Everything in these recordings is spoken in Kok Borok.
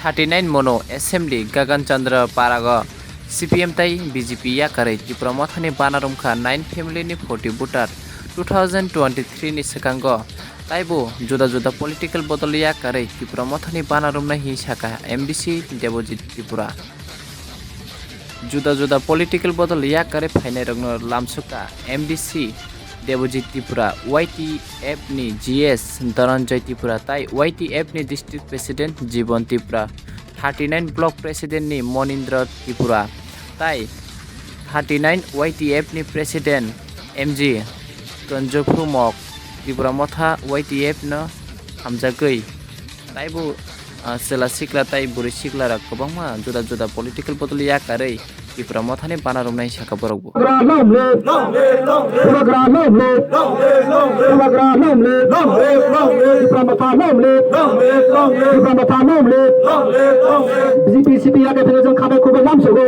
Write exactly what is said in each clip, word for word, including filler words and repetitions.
thirty nine mono assembly Gagan Chandra Parago C P M tai B J P yakarwi Tipra Mothani bana romkha nine family ni forty voter two thousand twenty three ni swkango taibo juda juda political bodol yakarwi Tipra Mothani bana romnai hi saka M D C Debojit Tripura. Juda juda political bodol yakarwi phainairokno lamsukha M D C Debojit Tripura, Y T F ni G S Dhananjay Tripura tai Y T F ni district president Jibon Tripura, thirty nine block president ni Monindra Tripura tai thirty nine Y T F ni president M G Kanjophu Mok Tripura Motha Y T F no hamjagwi taibo, ah, chwla sikla tai bwrwi sikla rok kwbangma juda juda political bodol yakarwi Tipra Mothani bana romnai saka borok bo. Bubagra long live! Bubagra long live! Bubagra long live! Tipra Motha long live! Tipra Motha long live! B J P C P M yakarwi phano chwng khabai khukbai lamsugo.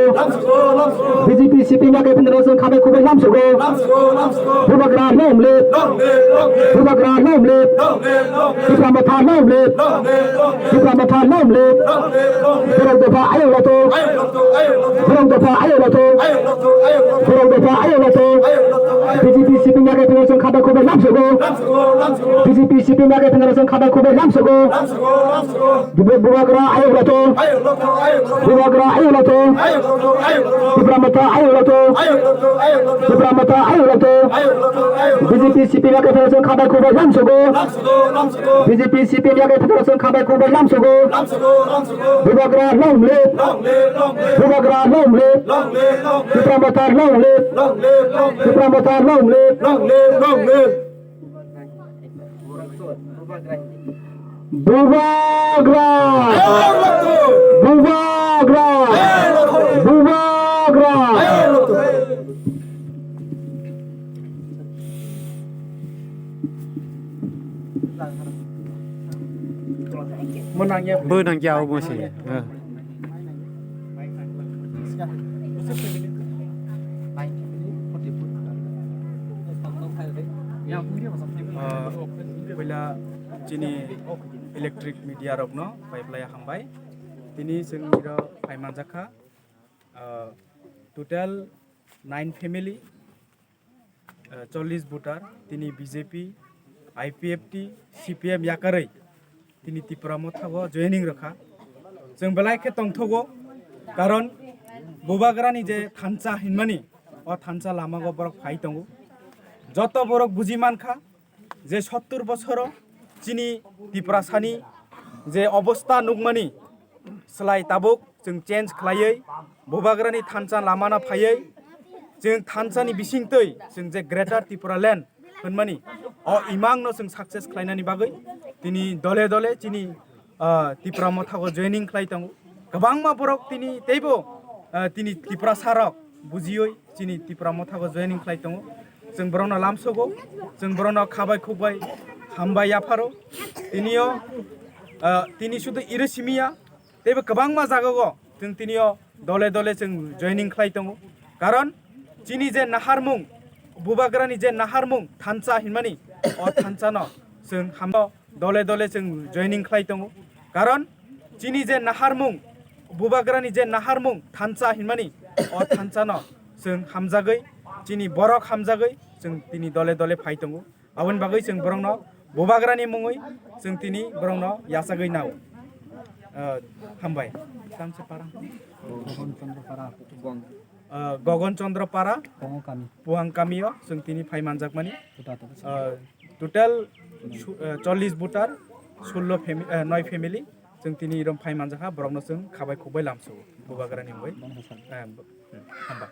B J P C P M yakarwi phano chwng khabai khukbai lamsugo. Bubagra long live! Bubagra long live! Tipra Motha long live! Tipra Motha long live! Borok dopha ayuk lato! Borok dopha ayuk lato! Borok dopha ayuk lato! B J P C P M yakarwi phano chwng khabai khukbai lamsugo. B J P C P M yakarwi phano chwng khabai khukbai lamsugo. Buba-, Bubagra ayuk lato! Bubagra ayuk lato! Tipra Motha ayuk lato! Tipra Motha ayuk lato! B J P C P M yakarwi phano chwng khabai khukbai lamsugo. B J P C P M yakarwi phano chwng khabai khukbai lamsugo. Bubagra long live! Bubagra long live! Tipra Motha long live! Tipra Motha long live! Bubagra! Bubagra! Bubagra! Bo nang ya, obo se. Ah, puila chini electric media rokno pai phlai hambai. Tini chwng iro phai manjakha, ah, total nine family, ah, chollish voter, tini B J P, I P F T, C P M yakarwi tini Tipra Motha o joining rwkha. Chwng belai khe tongthogo, karon Bubagrani je thansa hinmani, o thansa lamago borok phai tongo. Joto borok buji mankha je sottur bosoro chini Tiprasani je obostha nukmani slai tabuk chwng change khlaiwi Bubagrani thansa lamano phaiwi chwng thansani bisingtwi chwng je Greater Tipraland hwnmani o imangno chwng success khlainani bagwi tini dole dole chini, ah, Tipra Motha o joining khlai tongo. Kwbangma borok tini teibo, ah, tini Tiprasa rok bujiwi chini Tipra Motha o joining khlai tongo. Chwng borokno lamsogo, chwng borokno khabai khukbai hambai yapharo. Tinio, ah, tini sudu iro simiya, teibo kwbangma jagao chwng tinio dole dole chwng joining khlai tongo. Karon chini je naharmung, Bubagrani je naharmung thansa hinmani, o thansano chwng hamno dole dole chwng joining khlai tongo. Karon chini je naharmung, Bubagrani je naharmung thansa hinmani, o thansano chwng hamjagwi, chini borok hamjagwi chwng tini dole dole phai tongo. Aboni bagwi chwng borokno Bubagrani mungwi chwng tini borokno yachagwi nao. Ah, hambai. Tamse para. Gogon Chandra Para. Ah, Gogon Chandra Para. Puang kami. Puang kamio chwng tini phai manjakmani. Total. Ah, total su-, ah, chollish voter, sullo fami-, ah, noi family chwng tini irom phai manjakha, borokno chwng khabai khukbai lamsugo Bubagrani mungwi. Bono hasal. Ah, bo-, hmm, hambai.